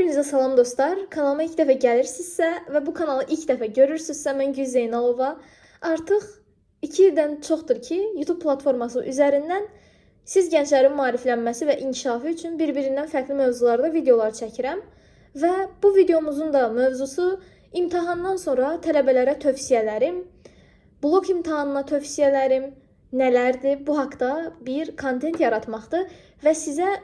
Hər birinizə salam dostlar. Kanalıma ilk dəfə gəlirsinizsə və bu kanalı ilk dəfə görürsünüzsə, mən Gül Zeynalova. Artıq 2 ildən çoxdur ki, YouTube platforması üzərindən siz gənclərin maariflənməsi və inkişafı üçün bir-birindən fərqli mövzularda videolar çəkirəm. Və bu videomuzun da mövzusu imtahandan sonra tələbələrə tövsiyələrim, blok imtahanına tövsiyələrim nələrdir? Bu haqda bir kontent yaratmaqdır və sizə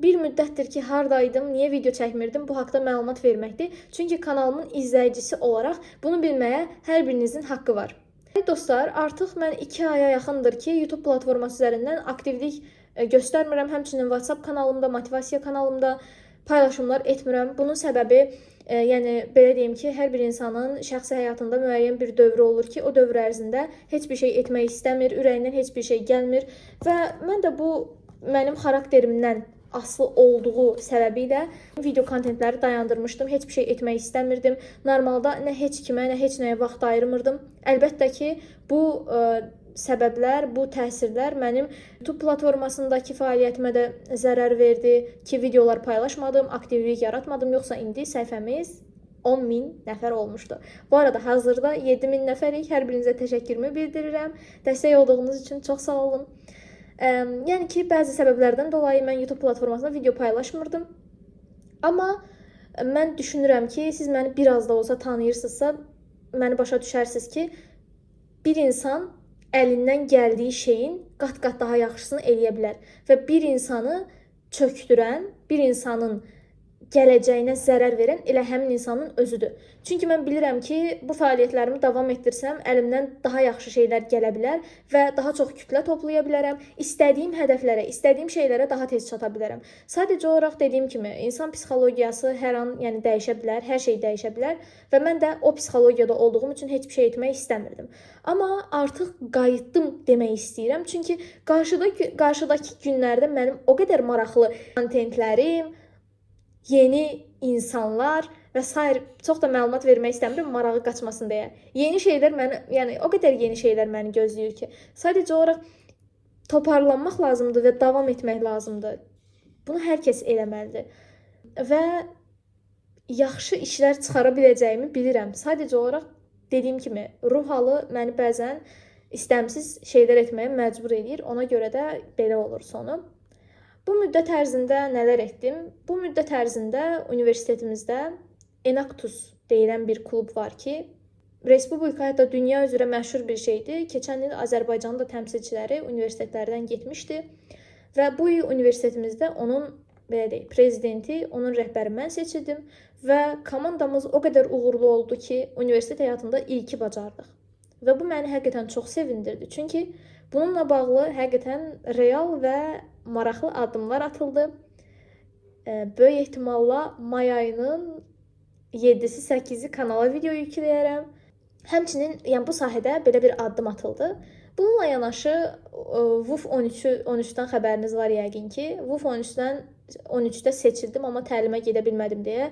bir müddətdir ki, hardaydım, niyə video çəkmirdim, bu haqda məlumat verməkdir. Çünki kanalımın izləyicisi olaraq bunu bilməyə hər birinizin haqqı var. Dostlar, artıq mən 2 aya yaxındır ki, YouTube platforması üzərindən aktivlik göstərmirəm. Həmçinin WhatsApp kanalımda, motivasiya kanalımda paylaşımlar etmirəm. Bunun səbəbi, yəni belə deyim ki, hər bir insanın şəxsi həyatında müəyyən bir dövrü olur ki, o dövr ərzində heç bir şey etmək istəmir, ürəyindən heç bir şey gəlmir və mən də bu mənim xarakterimdən asılı olduğu səbəbilə video kontentləri dayandırmışdım. Heç bir şey etmək istəmirdim. Normalda nə heç kimə, nə heç nəyə vaxt ayırmırdım. Əlbəttə ki, bu səbəblər, bu təsirlər mənim YouTube platformasındakı fəaliyyətimə də zərər verdi ki, videolar paylaşmadım, aktivlik yaratmadım. Yoxsa indi səhifəmiz 10 min nəfər olmuşdu. Bu arada hazırda 7 min nəfərik. Hər birinizə təşəkkürümü bildirirəm. Dəstək olduğunuz üçün çox sağ olun. Yəni ki, bəzi səbəblərdən dolayı mən YouTube platformasında video paylaşmırdım. Amma mən düşünürəm ki, siz məni biraz da olsa tanıyırsınızsa, məni başa düşərsiniz ki, bir insan əlindən gəldiyi şeyin qat-qat daha yaxşısını eləyə bilər və bir insanı çökdürən, bir insanın gələcəyinə zərər verən elə həmin insanın özüdür. Çünki mən bilirəm ki, bu fəaliyyətlərimi davam etdirsəm, əlimdən daha yaxşı şeylər gələ bilər və daha çox kütlə toplaya bilərəm. İstədiyim hədəflərə, istədiyim şeylərə daha tez çata bilərəm. Sadəcə olaraq dediyim kimi, insan psixologiyası hər an, yəni dəyişə bilər, hər şey dəyişə bilər və mən də o psixologiyada olduğum üçün heç bir şey etmək istəmirdim. Amma artıq qayıtdım demək istəyirəm. Çünki qarşıdakı günlərdə mənim o qədər maraqlı kontentlərim, yeni insanlar və sair, çox da məlumat vermək istəmirəm, marağı qaçmasın deyə. Yeni şeylər məni, yəni o qədər yeni şeylər məni gözləyir ki, sadəcə olaraq toparlanmaq lazımdır və davam etmək lazımdır. Bunu hər kəs eləməlidir. Və yaxşı işlər çıxara biləcəyimi bilirəm. Sadəcə olaraq dediyim kimi, ruh halı məni bəzən istəmsiz şeylər etməyə məcbur eləyir. Ona görə də belə olur sonu. Bu müddət ərzində nələr etdim? Bu müddət ərzində universitetimizdə Enactus deyilən bir klub var ki, respublika, hətta dünya üzrə məşhur bir şeydir. Keçən il Azərbaycanın da təmsilçiləri universitetlərdən getmişdi və bu il universitetimizdə onun, belə deyək, prezidenti, onun rəhbəri mən seçildim və komandamız o qədər uğurlu oldu ki, universitet həyatında ilki bacardıq. Və bu məni həqiqətən çox sevindirdi. Çünki bununla bağlı həqiqətən real və maraqlı addımlar atıldı. Böyük ehtimalla may ayının 7-si, 8-i kanala video yükləyərəm. Həmçinin, yəni bu sahədə belə bir addım atıldı. Bununla yanaşı VUF 13-ü 13-dən xəbəriniz var yəqin ki. VUF 13-dən 13-də seçildim, amma təlimə gedə bilmədim deyə.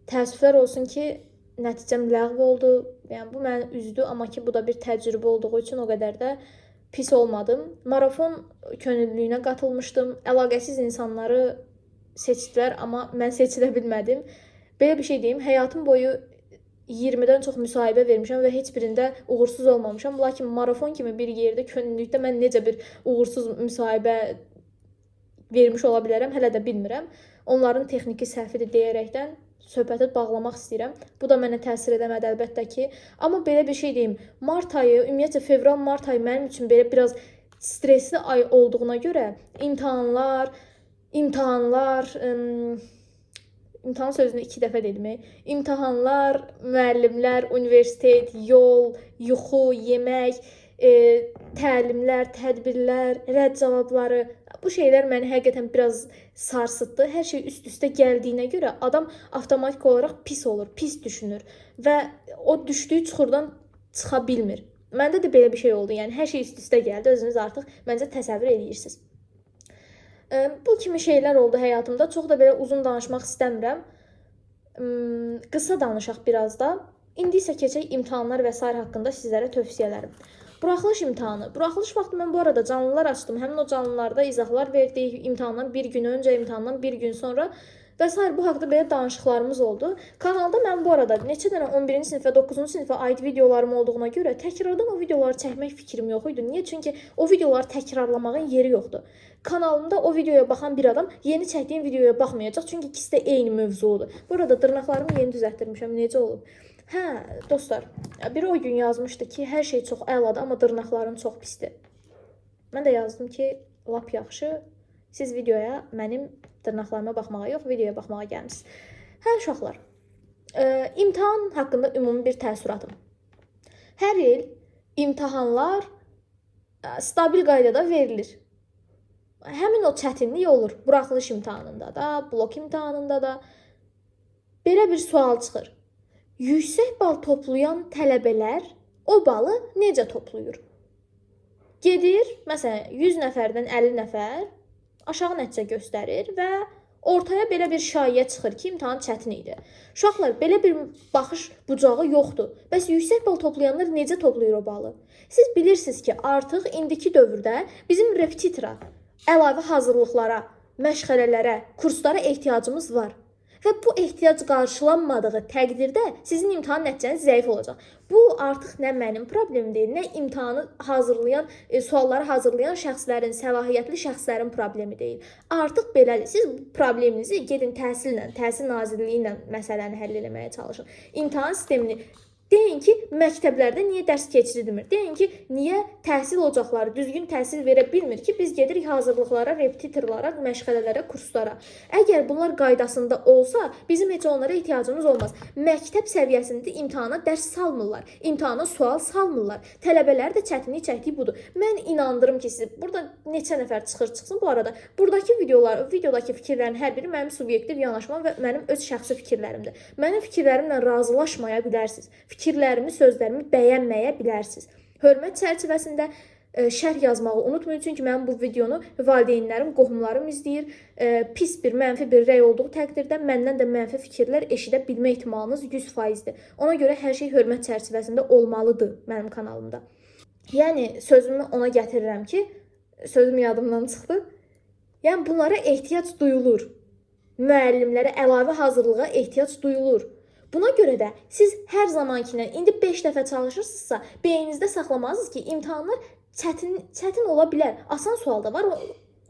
Təəssüflər olsun ki, nəticəm ləğv oldu. Yəni bu məni üzdü, amma ki bu da bir təcrübə olduğu üçün o qədər də pis olmadım. Marafon könüllülüyünə qatılmışdım. Əlaqəsiz insanları seçdilər, amma mən seçilə bilmədim. Belə bir şey deyim, həyatım boyu 20-dən çox müsahibə vermişəm və heç birində uğursuz olmamışam. Lakin marafon kimi bir yerdə könüllülükdə mən necə bir uğursuz müsahibə vermiş ola bilərəm, hələ də bilmirəm. Onların texniki səhvidir deyərəkdən söhbəti bağlamaq istəyirəm. Bu da mənə təsir eləmədi əlbəttə ki. Amma belə bir şey deyim, mart ayı, ümumiyyətcə fevral-mart ayı mənim üçün belə biraz stresli ay olduğuna görə imtahanlar, imtahanlar, imtahan sözünü 2 dəfə dedim. İmtahanlar, müəllimlər, universitet, yol, yuxu, yemək, təlimlər, tədbirlər, rədd cavabları, bu şeylər məni həqiqətən biraz sarsıtdı. Hər şey üst-üstə gəldiyinə görə adam avtomatik olaraq pis olur, pis düşünür və o düşdüyü çuxurdan çıxa bilmir. Məndə də belə bir şey oldu. Yəni hər şey üst-üstə gəldi. Özünüz artıq məncə təsəvvür edirsiniz. Bu kimi şeylər oldu həyatımda. Çox da belə uzun danışmaq istəmirəm. Qısa danışaq biraz da. İndi isə keçək imtahanlar və sair haqqında sizlərə tövsiyələrim. Buraxılış imtahanı. Buraxılış vaxtı mən bu arada canlılar açdım. Həmin o canlılarda izahlar verdik. İmtahandan bir gün öncə, imtahandan bir gün sonra. Və sair bu haqqda belə danışıqlarımız oldu. Kanalda mən bu arada neçə dənə 11-ci sinifə, 9-cu sinifə aid videolarım olduğuna görə təkrardan o videoları çəkmək fikrim yox idi. Niyə? Çünki o videoları təkrarlamağın yeri yoxdur. Kanalımda o videoya baxan bir adam yeni çəkdiyim videoya baxmayacaq. Çünki ikisi də eyni mövzudur. Bu arada dırnaqlarımı yeni düzəltdirmişəm. Necə olub? Hə, dostlar, biri o gün yazmışdı ki, hər şey çox əladır, amma dırnaqlarım çox pisdir. Mən də yazdım ki, lap yaxşı. Siz videoya mənim dırnaqlarıma baxmağa yox, videoya baxmağa gəlmisiniz. Hə, uşaqlar. İmtahan haqqında ümumi bir təəssüratım. Hər il imtahanlar stabil qaydada verilir. Həmin o çətinlik olur. Buraxılış imtahanında da, blok imtahanında da belə bir sual çıxır. Yüksək bal toplayan tələbələr o balı necə toplayır? Gedir, məsələn, 100 nəfərdən 50 nəfər aşağı nəticə göstərir və ortaya belə bir şayiə çıxır ki, imtahan çətin idi. Uşaqlar, belə bir baxış bucağı yoxdur. Bəs yüksək bal toplayanlar necə toplayır o balı? Siz bilirsiniz ki, artıq indiki dövrdə bizim repetitora, əlavə hazırlıqlara, məşğələlərə, kurslara ehtiyacımız var. Və bu ehtiyac qarşılanmadığı təqdirdə sizin imtahan nəticəniz zəif olacaq. Bu artıq nə mənim problemim deyil, nə imtahanı hazırlayan, sualları hazırlayan şəxslərin, səlahiyyətli şəxslərin problemi deyil. Artıq belədir. Siz probleminizi gedin təhsillə, Təhsil Nazirliyi ilə məsələni həll etməyə çalışın. İmtahan sistemini deyin ki, məktəblərdə niyə dərs keçirilmir? Deyin ki, niyə təhsil ocaqları düzgün təhsil verə bilmir ki, biz gedirik hazırlıqlara, repetitorlara, məşğələlərə, kurslara. Əgər bunlar qaydasında olsa, bizim heç onlara ehtiyacımız olmaz. Məktəb səviyyəsində imtahana dərs salmırlar, imtahana sual salmırlar. Tələbələr də çətinlik çəkdiyi budur. Mən inandırım ki, siz burada neçə nəfər çıxır çıxsın bu arada. Buradakı videolar, videodakı fikirlərin hər biri mənim subyektiv yanaşmam və mənim öz şəxsi fikirlərimdir. Mənim fikirlərimlə razılaşmaya bilərsiniz. Fikirlərimi, sözlərimi bəyənməyə bilərsiniz. Hörmət çərçivəsində şərh yazmağı unutmayın. Çünki mənim bu videonu valideynlərim, qohumlarım izləyir. Pis bir, mənfi bir rəy olduğu təqdirdə məndən də mənfi fikirlər eşidə bilmə ehtimalınız 100%-dir. Ona görə hər şey hörmət çərçivəsində olmalıdır mənim kanalımda. Yəni sözümü ona gətirirəm ki, sözüm yadımdan çıxdı. Yəni bunlara ehtiyac duyulur. Müəllimlərə əlavə hazırlığa ehtiyac duyulur. Buna görə də siz hər zamankindən indi 5 dəfə çalışırsınızsa, beyninizdə saxlamalısınız ki, imtahanlar çətin ola bilər. Asan sual da var. O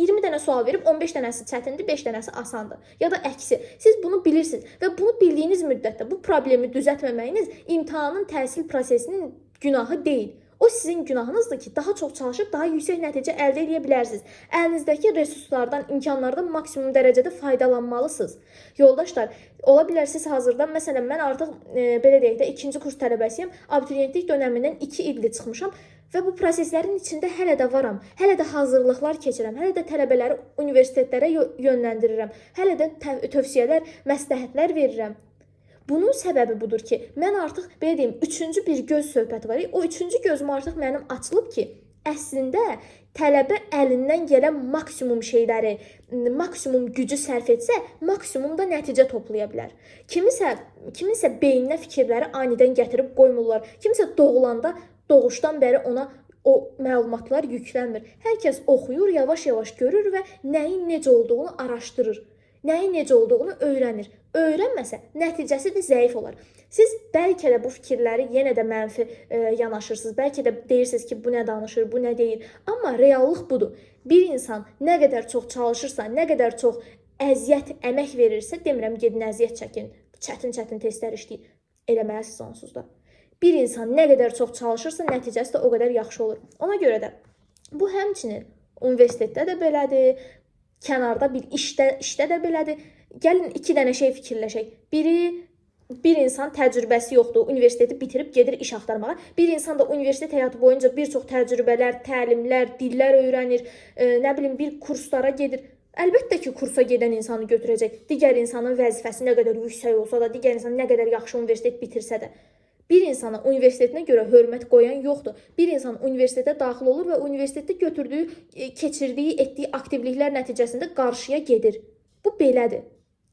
20 dənə sual verib 15 dənəsi çətindir, 5 dənəsi asandır. Ya da əksi. Siz bunu bilirsiniz və bunu bildiyiniz müddətdə bu problemi düzəltməməyiniz imtahanın təhsil prosesinin günahı deyil. O sizin günahınızdır ki, daha çox çalışıb daha yüksək nəticə əldə edə bilərsiniz. Əlinizdəki resurslardan, imkanlardan maksimum dərəcədə faydalanmalısınız. Yoldaşlar, ola bilər siz hazırda, məsələn, mən artıq belə deyək də 2-ci kurs tələbəsiyəm. Abituriyentlik dönəmindən 2 ildir çıxmışam və bu proseslərin içində hələ də varam. Hələ də hazırlıqlar keçirəm, hələ də tələbələri universitetlərə yönləndirirəm. Hələ də tövsiyələr, məsləhətlər verirəm. Bunun səbəbi budur ki, mən artıq belə deyim, üçüncü bir göz söhbəti var. O üçüncü gözüm artıq mənim açılıb ki, əslində tələbə əlindən gələn maksimum şeyləri, maksimum gücü sərf etsə, maksimum da nəticə toplaya bilər. Kiminsə beyninə fikirləri anidən gətirib qoymurlar. Kimsə doğulanda, doğuşdan bəri ona o məlumatlar yüklənmir. Hər kəs oxuyur, yavaş-yavaş görür və nəyin necə olduğunu araşdırır. Nəyin necə olduğunu öyrənir. Öyrənməsə, nəticəsi də zəif olar. Siz bəlkə də bu fikirləri yenə də mənfi yanaşırsınız. Bəlkə də deyirsiniz ki, bu nə danışır, bu nə deyir. Amma reallıq budur. Bir insan nə qədər çox çalışırsa, nə qədər çox əziyyət, əmək verirsə, demirəm gedin əziyyət çəkin, çətin-çətin testlər işləyin. Eləməlisiniz onsuz da. Bir insan nə qədər çox çalışırsa, nəticəsi də o qədər yaxşı olur. Ona görə də bu həmçinin universitetdə də belədir, kənarda bir işdə də belədir. Gəlin iki dənə şey fikirləşək. Biri, bir insan təcrübəsi yoxdur, universiteti bitirib gedir iş axtarmağa. Bir insan da universitet həyatı boyunca bir çox təcrübələr, təlimlər, dillər öyrənir, nə bilim bir kurslara gedir. Əlbəttə ki, kursa gedən insanı götürəcək. Digər insanın vəzifəsi nə qədər yüksək olsa da, digər insan nə qədər yaxşı universitet bitirsə də. Bir insana universitetinə görə hörmət qoyan yoxdur. Bir insan universitetə daxil olur və universitetdə götürdüyü, keçirdiyi, etdiyi aktivliklər nəticəsində qarşıya gedir. Bu belədir.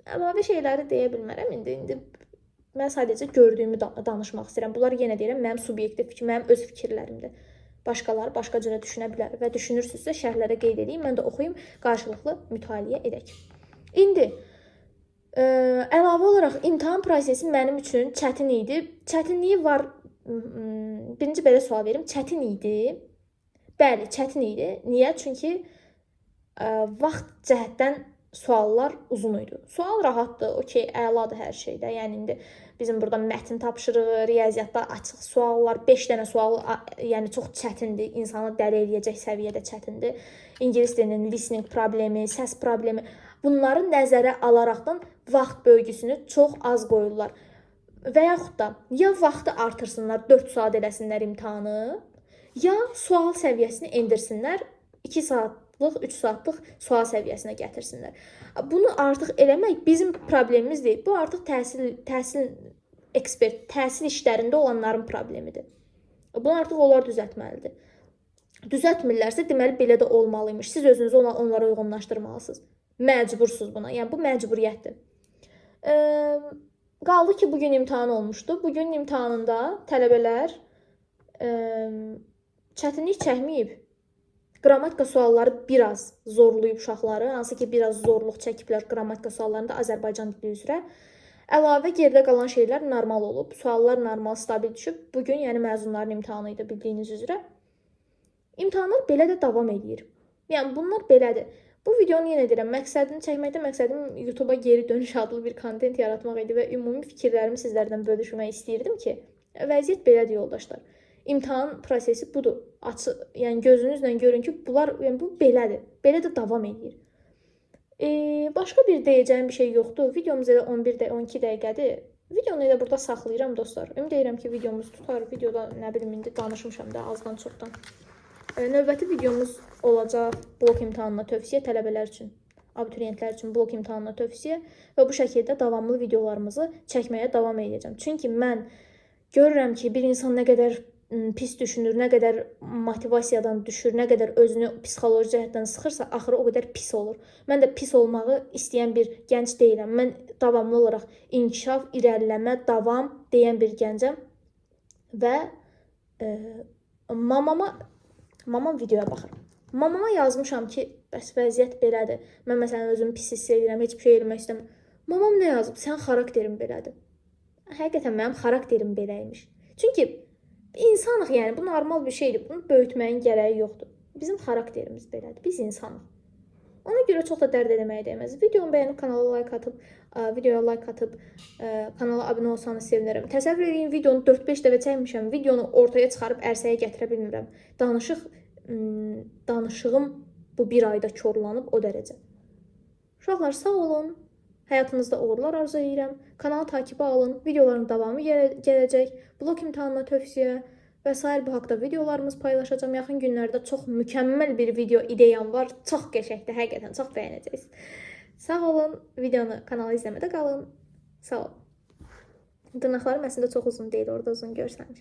Əlavə şeyləri deyə bilmərəm indi. İndi mən sadəcə gördüyümü danışmaq istəyirəm. Bunlar yenə deyirəm, mənim subyektiv fikrim, mənim öz fikirlərimdir. Başqaları başqa cürə düşünə bilər və düşünürsünüzsə şərhlərə qeyd edin, mən də oxuyum, qarşılıqlı mütaliə edək. İndi Əlavə olaraq imtahan prosesi mənim üçün çətin idi. Çətinliyi var. Birinci belə sual verim. Çətin idi. Bəli, çətin idi. Niyə? Çünki vaxt cəhətdən suallar uzun idi. Sual rahatdır, okey, əladır hər şeydə. Yəni indi bizim burada mətn tapşırığı, riyaziyyatda açıq suallar, 5 dənə sual, yəni çox çətindir. İnsanı dəli eləyəcək səviyyədə çətindir. İngilis dilinin listening problemi, səs problemi, bunları nəzərə alaraqdan vaxt bölgüsünü çox az qoyurlar. Və yaxud da ya vaxtı artırsınlar, 4 saat eləsinlər imtahanı, ya sual səviyyəsini endirsinlər, 2 saatlıq, 3 saatlıq sual səviyyəsinə gətirsinlər. Bunu artıq eləmək bizim problemimiz deyil. Bu artıq təhsil ekspert, təhsil işlərində olanların problemidir. Bunu artıq onlar düzəltməlidir. Düzəltmirlərsə, deməli belə də olmalıymış. Siz özünüzü onlara uyğunlaşdırmalısınız. Məcbursunuz buna. Yəni bu məcburiyyətdir. Qaldı ki, bu gün imtahan olmuşdu. Bu günün imtahanında tələbələr çətinlik çəkməyib. Qrammatika sualları biraz zorlayıb uşaqları, hansı ki biraz zorluq çəkiblər qrammatika suallarında Azərbaycan dili üzrə. Əlavə geridə qalan şeylər normal olub. Suallar normal, stabil düşüb. Bu gün yəni məzunların imtahanı idi bildiyiniz üzrə. İmtahanlar belə də davam eləyir. Yəni bunlar belədir. Bu videonu yenə deyirəm, məqsədini çəkməkdə məqsədim YouTube-a geri dönüş adlı bir kontent yaratmaq idi və ümumi fikirlərimi sizlərdən bölüşmək istəyirdim ki, vəziyyət belədir yoldaşlar. İmtahan prosesi budur. Açıq, yəni gözünüzlə görün ki, bunlar, yəni bu belədir. Belə də davam eləyir. Başqa bir deyəcəyim bir şey yoxdur. Videomuz elə 11 də 12 dəqiqədir. Videonu elə burada saxlayıram dostlar. Ümid edirəm ki, videomuz tutar. Videoda nə bilim indi danışmışam da azdan çoxdan. Növbəti videomuz olacaq blok imtahanına tövsiyə tələbələr üçün, abituriyentlər üçün blok imtahanına tövsiyə və bu şəkildə davamlı videolarımızı çəkməyə davam edəcəm. Çünki mən görürəm ki, bir insan nə qədər pis düşünür, nə qədər motivasiyadan düşür, nə qədər özünü psixoloji cəhətdən sıxırsa, axırı o qədər pis olur. Mən də pis olmağı istəyən bir gənc deyiləm. Mən davamlı olaraq inkişaf, irəliləmə, davam deyən bir gəncəm və mamam videoya baxır. Mamama yazmışam ki, bəs vəziyyət belədir. Mən məsələn özümü pis hiss edirəm, heç bir şey eləmək istəmirəm. Mamam nə yazıb? Sən xarakterin belədir. Həqiqətən mənim xarakterim belə imiş. Çünki insanıq, yəni bu normal bir şeydir. Bunu böyütməyin gərəyi yoxdur. Bizim xarakterimiz belədir. Biz insanıq. Ona görə çox da dərd eləməyə dəyməz. Videomu bəyənib kanala like atıb, videoya like atıb, kanala abunə olsanız sevinirəm. Təsəvvür edin, videonu 4-5 dəfə çəkmişəm. Videonu ortaya çıxarıb ərsəyə gətirə bilmirəm. Danışığım bu bir ayda korlanıb o dərəcə. Uşaqlar, sağ olun. Həyatınızda uğurlar arzu edirəm. Kanalı takibə alın. Videoların davamı gələcək. Blok imtahanına tövsiyə və sair bu haqda videolarımız paylaşacağam. Yaxın günlərdə çox mükəmməl bir video ideyam var. Çox qəşəngdir, həqiqətən çox bəyənəcəksiniz. Sağ olun. Videonu, kanalı izləmədə qalın. Sağ olun. Dırnaqlarım əslində çox uzun deyil, orada uzun görsənir.